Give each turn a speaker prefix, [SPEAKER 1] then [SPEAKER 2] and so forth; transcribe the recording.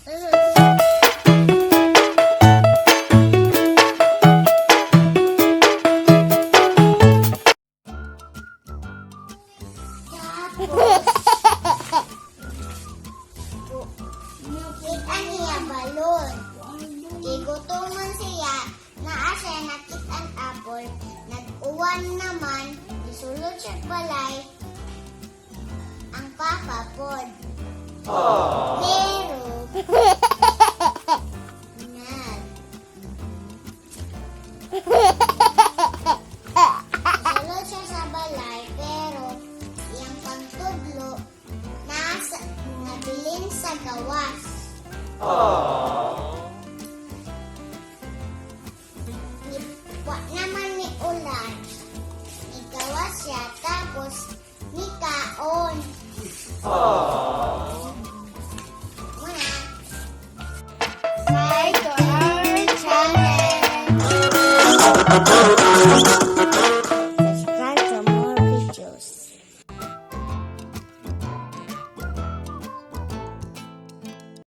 [SPEAKER 1] Tapos, kita niya balon. Gigutuman siya, naa siya nakit-an apple, nag-uwan naman, isulod siya balay, ang papa pod. Pero, nag, isulod siya sa balay, pero, iyang pagtudlo, nasa, nabilin sa gawas. Wa naman ni ulan. Nigawas siya tapos nikaon. Muna. Subscribe to our channel.